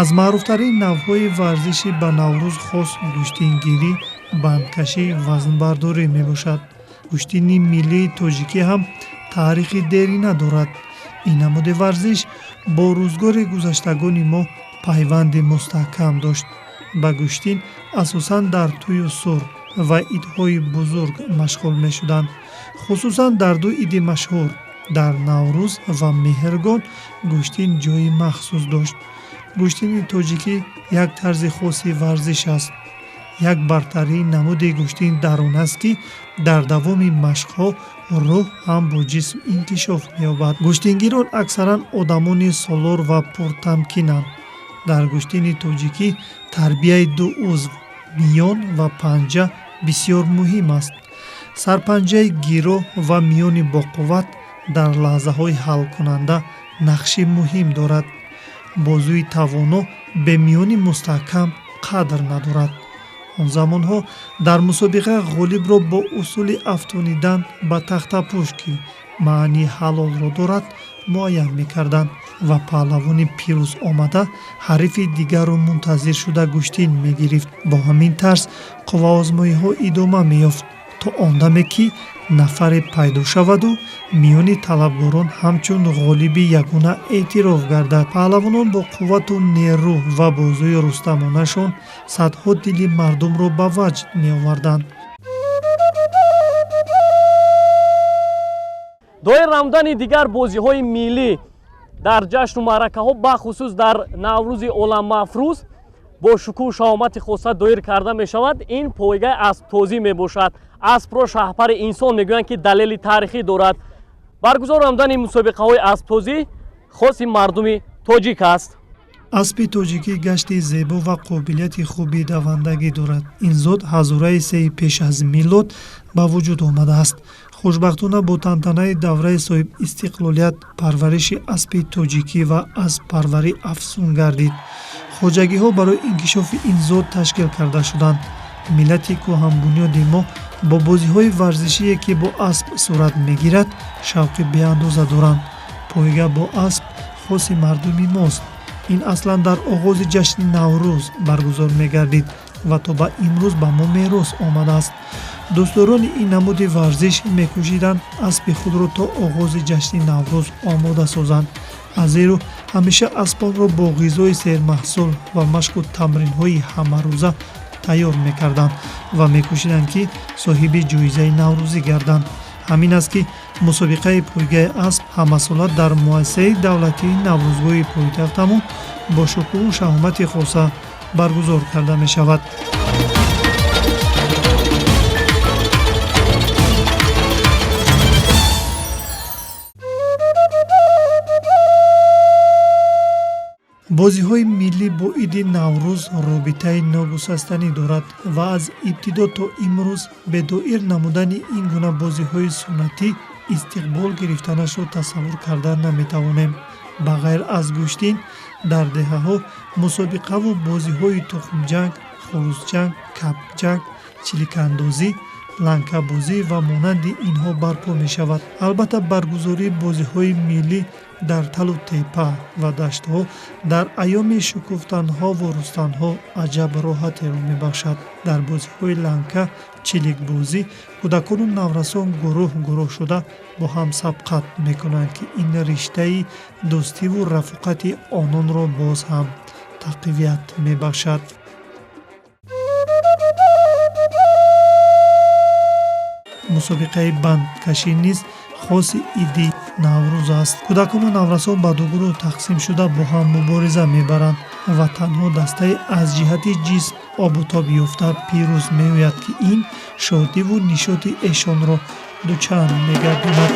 Аз маъруфтарин навъҳои варзиши ба Наврӯз хос гӯштингирӣ, бандкашӣ, вазнбардорӣ мебошад. Гӯштини миллии тоҷикӣ ҳам таърихи дерина дорад. Ин намуди варзиш бо рӯзгори гузаштагони мо пайванди мустаҳкам дошт. Ба гӯштин асосан дар тӯю сур ва идҳои бузург машғул мешуданд. Хусусан дар ду иди машҳур, дар Наврӯз ва Меҳргон, гӯштин ҷойи махсус дошт. Гӯштини тоҷикӣ як тарзи хоси варзиш аст. Як бартарии намуди гӯштин дар он аст, ки дар давоми машқҳо рӯҳ ҳам бо ҷисм инкишоф меёбад. Гӯштингирон аксаран одамони солор ва пуртамкинанд. Дар гӯштини тоҷикӣ тарбияи ду узв, миён ва панҷа, бисёр муҳим аст. Сарпанҷаи гиро ва миёни боқувват дар лаҳзаҳои ҳалкунанда нақши муҳим дорад. Бозуи тавоно бе миёни мустаҳкам қадр надорад. Он замонҳо дар мусобиқа ғолибро бо усули афтонидан ба тахтапӯш, ки маънии ҳалолро дорад, муайян мекарданд ва паҳлавони пирӯз омада ҳарифи дигарро мунтазир шуда гӯштин мегирифт. Бо ҳамин тарз қувваозмоиҳо идома меёфт то он даме, ки нафаре пайдо шаваду миёни талабгорон ҳамчун ғолиби ягона эътироф гардад. Паҳлавонон бо қуввату нерӯ ва бозуи рустамонашон садҳо дили мардумро ба ваҷд меоварданд. Доир намудани дигар бозиҳои миллӣ дар ҷашну маъракаҳо, бахусус дар Наврӯзи оламафрӯз, бо шукӯҳу шаҳомати хоса доир карда мешавад. Ин пойгаи асптозӣ мебошад. Аспро шаҳпари инсон мегӯянд, ки далели таърихӣ дорад. Баргузор намудани мусобиқаҳои асптозӣ хоси мардуми тоҷик аст. Аспи тоҷикӣ гашти зебо ва қобилияти хуби давандагӣ дорад. Ин зот ҳазораи сеи пеш аз милод ба вуҷуд омадааст. Хушбахтона, бо тантанаи давраи соҳибистиқлолият парвариши аспи тоҷикӣ ва асппарварӣ афзун гардид. Хоҷагиҳо барои инкишофи ин зот ташкил карда шуданд. Миллати кӯҳанбунёди мо бо бозиҳои варзишие, ки бо асп сурат мегирад, шавқи беандоза доранд. Пойга бо асп хоси мардуми мост. Ин аслан дар оғози ҷашни Наврӯз баргузор мегардид ва то ба имрӯз ба мо мерос омадааст. Дӯстдорони ин намуди варзиш мекӯшиданд аспи худро то оғози ҷашни Наврӯз омода созанд. Аз зеру ҳамеша аспонро бо ғизои сермаҳсул ва машқу тамринҳои ҳамарӯза тайёр мекарданд ва мекӯшиданд, ки соҳиби ҷоизаи наврӯзӣ гарданд. Ҳамин аст, ки мусобиқаи пойгаи асп ҳамасола дар муассисаи давлатии Наврӯзгоҳи пойтахтамон бо шукӯҳу шаҳомати хоса баргузор карда мешавад. Бозиҳои миллӣ бо иди Наврӯз робитаи ногусастанӣ дорад ва аз ибтидо то имрӯз бе доир намудани ин гуна бозиҳои суннатӣ истиқбол гирифтанашро тасаввур карда наметавонем. Ба ғайр аз гӯштин, дар деҳаҳо мусобиқаву бозиҳои тухмҷанг, хурӯсҷанг, кабкҷанг, чиликандозӣ, ланкабозӣ ва монанди инҳо барпо мешавад. Албатта, баргузории бозиҳои миллӣ дар талу тепа ва даштҳо дар айёми шукуфтанҳову рустанҳо аҷаб роҳатеро мебахшад. Дар бозиҳои ланка, чиликбозӣ кӯдакону наврасон гурӯҳ гурӯҳ шуда бо ҳам сабқат мекунанд, ки ин риштаи дӯстиву рафоқати ононро боз ҳам тақвият мебахшад. Мусобиқаи бандкашӣ низ хоси иди Наврӯз аст. Кӯдакону наврасон ба ду гурӯҳ тақсим шуда бо ҳам мубориза мебаранд ва танҳо дастаи аз ҷиҳати ҷисм обутоб ёфта пирӯз меояд, ки ин шодиву нишоти эшонро дучанд мегардонад.